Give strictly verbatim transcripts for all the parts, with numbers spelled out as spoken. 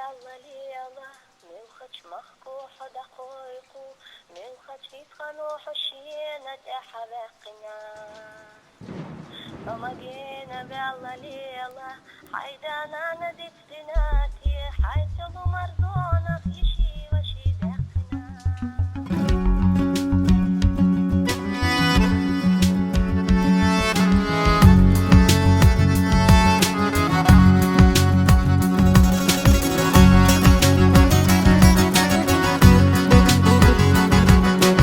Алла лела, муьлххача махкахо дӀакхойкху, муьлххача рицкъанахо шена тӀехьа ваьккхина. Хьо магийна ваьлла лела, хьай да-нана дицдина те, хьай цӀелумар зонах йиши-ваши даьккхина.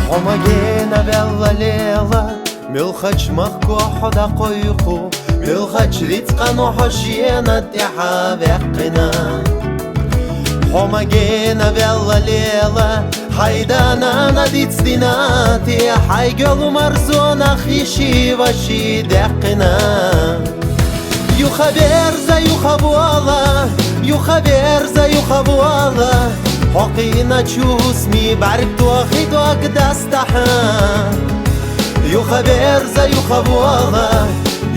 Хьо магийна ваьлла лела, муьлххача махкахо дӀакхойкху, муьлххача рицкъанахо шена тӀехьа ваьккхина. Хьо магийна ваьлла лела, хьай да-нана дицдина те, хьай цӀелумар зонах йиши-ваши даьккхина. Юха верза, юха вола, юха верза, юха вола, хьо кхийнача хӀусаме бӀарг тохе дог дастахьа. Юха верза, юха вола,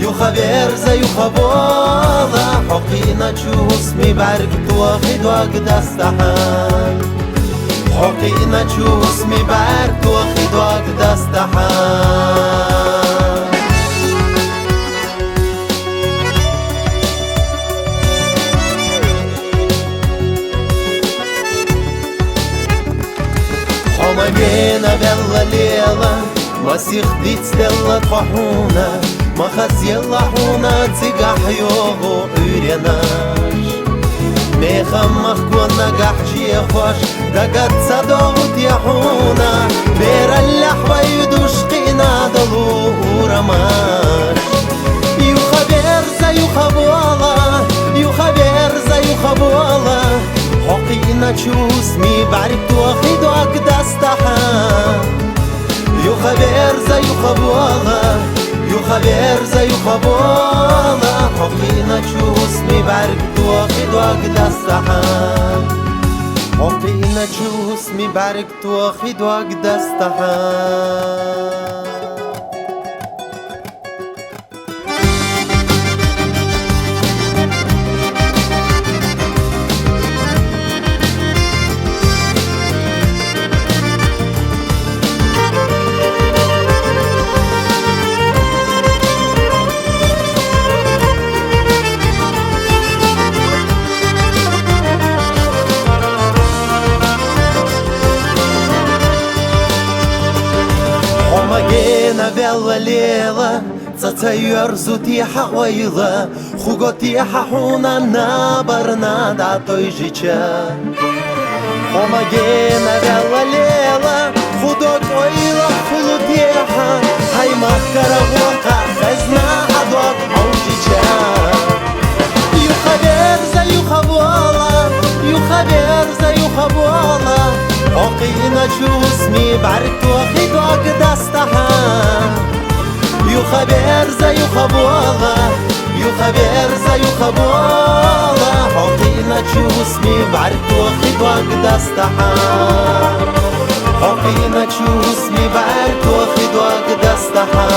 юха верза, юха вола, хьо кхийнача хӀусаме бӀарг тохе дог дастахьа. Хьо кхийнача хӀусаме бӀарг тохе дог дастахьа. Хьо магийна ваьлла лела, масех дицделла тхо хьуна, ма хазъелла хьуна цигахь йогӀу Ӏуьйренаш. Мехала махко нагахь чехош, дагадоагӀий те хьуна, бераллехь вай дуьш кхийна долу урамаш. Юха верза, юха вола, юха верза, юха вола, хьо кхийнача хӀусаме бӀарг тохе дог дастахьа. Юха верза, юха вола, юха верза, юха вола, хьо кхийнача хӀусаме бӀарг тохе дог дастахьа. Хьо кхийнача хӀусаме бӀарг тохе дог дастахьа. Хьо магийна ваьлла лела, цӀа ца йоьрзу те хьан ойла, хӀуго те хьуна набарна дӀатӀойжича. Хьо магийна ваьлла лела, хӀу дог ойла хуьлу те хьан, хьай махкара гӀо кхаъ хезна хьан дог Ӏовжича. Юха верза, юха вола, юха верза, юха вола, хьо кхийнача хӀусаме бӀарг тохе дог дастахьа. Юха верза, юха вола, юха верза, юха вола, хьо кхийнача хӀусаме бӀарг тохе дог дастахьа. Хьо кхийнача хӀусаме бӀарг тохе дог дастахьа.